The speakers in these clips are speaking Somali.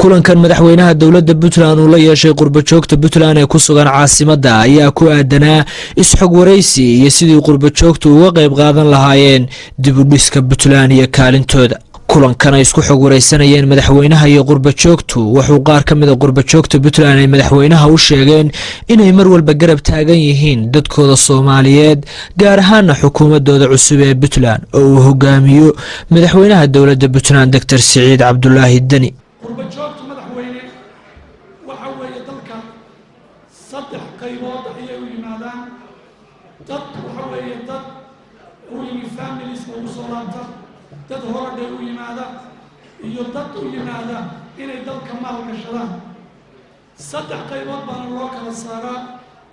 Kulankan madaxweynaha dowladda Puntland uu la yeeshay qurbajoogta Puntland ee ku sugan caasimadda ayaa ku aadanaa isxog waraysi iyo sidii qurbajoogtu uga qayb qaadan lahaayeen dib u dhiska Puntland iyo kaalintooda. Kulankan ay isku xog wareysanayeen madaxweynaha iyo qurbajoogtu, wuxuu qaar ka mid a qurbajoogta Puntland ay madaxweynaha u sheegeen inay mar walba garab taagan yihiin dadkooda Soomaaliyeed, gaar ahaana xukuumadooda cusub ee Puntland oo uu hogaamiyo madaxweynaha dowladda Puntland, Doctor Siciid Cabdulaahi Deni. Qurbajoogtu, madaxweyne, waxa weeye dalka saddex qaybood ayay u yimaadaan. Dad waxa weeye dad u yimi families ugu soo laabta, dad holiday u yimaada iyo dad u yimaada inay dalka maal gashadaan. Saddex qaybood baana loo kala saaraa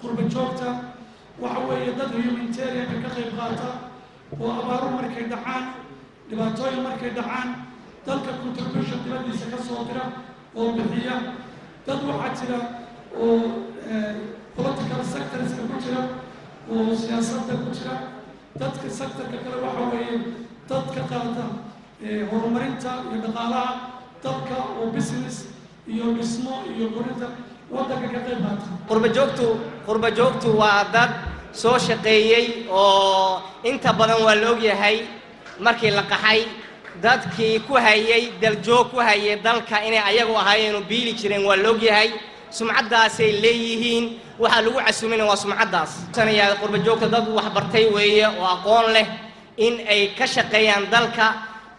qurbajoogta. Waxa weeye dad humanitarianka ka qayb qaata oo abaaru markay dhacaan, dhibaatooyin markay dhacaan, dalka contribution dibaddiisa ka soo dira oo bixiya. Dad waxaa jira oo political sectorska ku jira oo siyaasadda ku jira. Dadka sectorka kale waxa weeye dad ka qaata horumarinta iyo dhaqaalaha dalka oo business iyo dhismo iyo korinta waddanka ka qayb qaata. Qurbajoogtu waa dad soo shaqeeyey oo inta badan waa la ogyahay markii la qaxay dadkii ku hayay daljoog ku hayay dalka inay ayagu ahaayeen oo biili jireen, waa la ogyahay. Sumcaddaasay leeyihiin, waxaa lagu casumina waa sumcaddaas. Qurbajoogta dad waxbartay weeye oo aqoon leh in ay ka shaqeeyaan dalka.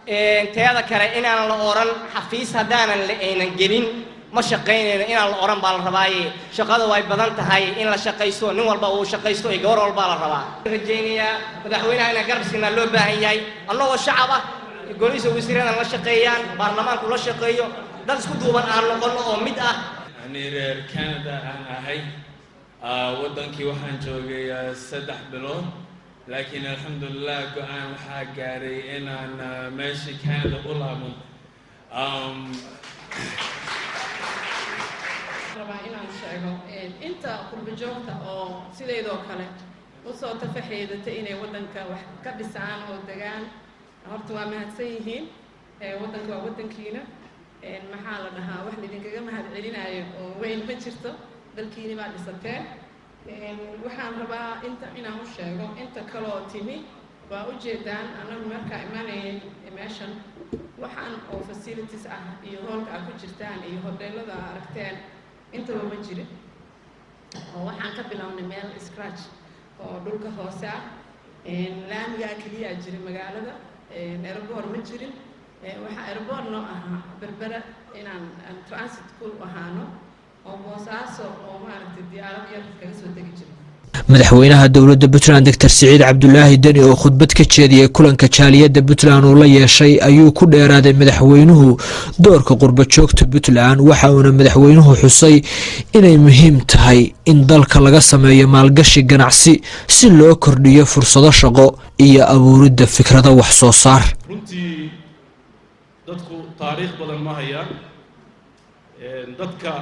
Teeda kale, inaan la odhan xafiis haddaanan aynan gelin ma shaqaynayno, inaan la odhan baa la rabaaye. Shaqada way badan tahay, in la shaqaysto, nin walba uu shaqaysto iyo gabar walbaa la rabaa. Rajaynayaa madaxweynaha inaan garab siinaa loo baahan yahay, annagoo shacab ah, golihiisa wasiiradan la shaqeeyaan, baarlamaanku la shaqeeyo, dad isku duuban aan noqono oo mid ah. Ani reer Canada aan ahay. Waddankii waxaan joogay 3 bilood, laakiin alxamdulilah go-aan waxaa gaaray inaan meeshii Canada u laaban. Rabaa inaan sheego inta qurbo joogta oo sidaydoo kale usoo tafaxeydata inay waddanka wax ka dhisaan oo degaan, horta waa mahadsan yihiin. Waddanka waa waddankiina. Maxaa la dhahaa, wax laidinkaga mahad celinayo oo weyn ma jirto, dalkiini baa dhisateen. Waxaan rabaa inta inaan u sheego inta kaloo timi, waa ujeedaan annagu markaa imaanayay meeshan waxaan oo facilities ah iyo hoolka aad ku jirtaan iyo hodheelada aa aragteen intaba ma jirin, oo waxaan ka bilownay meel scratch oo dhulka hoose ah. Laamigaa keliyaa jira magaalada, airport ma jirin. Waxaa airport noo ahaa Berbera inaan transit ku ahaano oo Boosaaso oo maaragtay diyaarad yar kaga soo degi jira. Madaxweynaha dowladda Puntland, Doctor Siciid Cabdulaahi Deni, oo khudbad ka jeediyey kulanka jaaliyadda Puntland uu la yeeshay, ayuu ku dheeraaday madaxweynuhu doorka qurbajoogta Puntland. Waxa uuna madaxweynuhu xusay inay muhiim tahay in dalka laga sameeyo maalgashi ganacsi si loo kordhiyo fursado shaqo iyo abuuridda fikrado wax soo saar. Runtii dadku taariikh badan ma hayaan. Dadka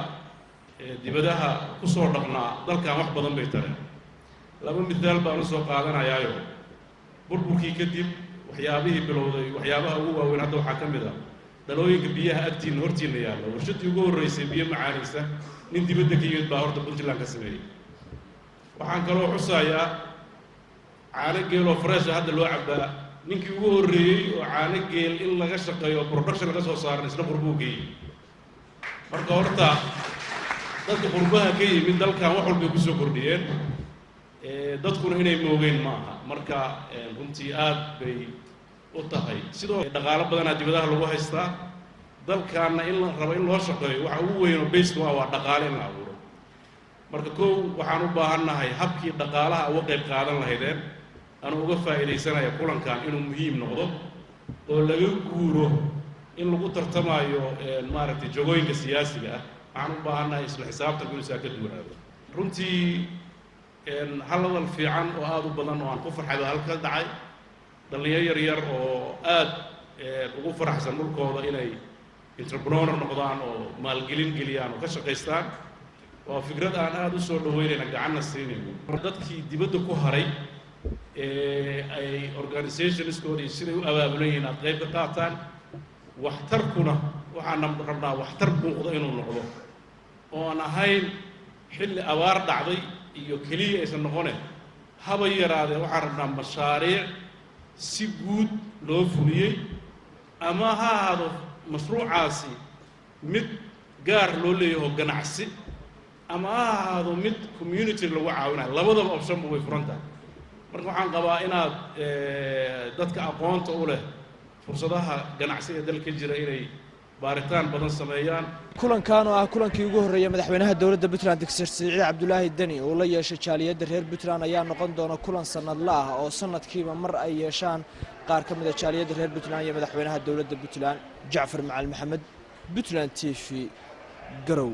dibadaha ku soo dhaqnaa dalkan wax badan bay tareen. Laba mithaal baan usoo qaadanayaayo. Burburkii kadib waxyaabihii bilowday, waxyaabaha ugu waaweyn hadda waxaa ka mid ah dhalooyinka biyaha agtiinna hortiinna yaalla. Warshadii ugu horreysay biyo macaanaysa nin dibadda ka yimid baa horta Puntland ka sameeyey. Waxaan kaloo xusayaa caano geel oo fresh ah hadda loo cabbaa. Ninkii ugu horreeyey oo caano geel in laga shaqeeyo oo production laga soo saaran isna qurbuu geeyey. Marka horta dadka qurbaha ka yimid dalkan wax walbay kusoo kordhiyeen, dadkuna inay moogeen ma aha. Marka runtii aad bay u tahay. Sidoo dhaqaalo badanaa dibadaha lagu haystaa, dalkaanna in la rabo in loo shaqeeyo waxa ugu weyn oo baseka waa dhaqaale in la abuuro. Marka kow waxaan u baahannahay habkii dhaqaalaha uga qayb qaadan lahaydeen. Anuu uga faa'iidaysanaya kulankan inuu muhiim noqdo oo laga guuro in lagu tartamayo maaragtay jogooyinka siyaasiga ah. Waxaan u baahannahay isla xisaabtanku inuu saa ka duwanaado. Runtii hal hadal fiican oo aada u badan oo aan ku farxay baa halka dhacay. Dhallinyaro yar yar oo aad ugu faraxsan dhulkooda inay entrepreneur noqdaan oo maalgelin geliyaan oo ka shaqaystaan waa fikrad aan aada u soo dhaweynayna, gacanna siinayno. Dadkii dibadda ku haray ee ay organizationskooda iyo siday u abaabulan yihiin aad qayb ka qaataan, waxtarkuna Waxaan rabnaa waxtar muuqda inuu noqdo, oo aan ahayn xilli abaar dhacday iyo keliya aysan noqone. Haba yaraadee, waxaan rabnaa mashaariic si guud loo fuliyey, ama ha ahaado mashruucaasi mid gaar loo leeyaho ganacsi, ama ha ahaado mid community lagu caawinayo. Labadaba optionba way furan tahay. Marka waxaan qabaa inaad dadka aqoonta u leh fursadaha ganacsi ee dalka jira inay baaritaan badan sameeyaan. Kulankan oo ah kulankii ugu horreeyay madaxweynaha dowladda Puntland, Doctor Siciid Cabdulaahi Deni, uu la yeeshay jaaliyadda reer Puntland ayaa noqon doona kulan sanadla ah oo sanadkiiba mar ay yeeshaan qaar ka mid a jaaliyadda reer Puntland iyo madaxweynaha dowladda Puntland. Jacfar Macalin Maxamed, Puntland TV, Garow.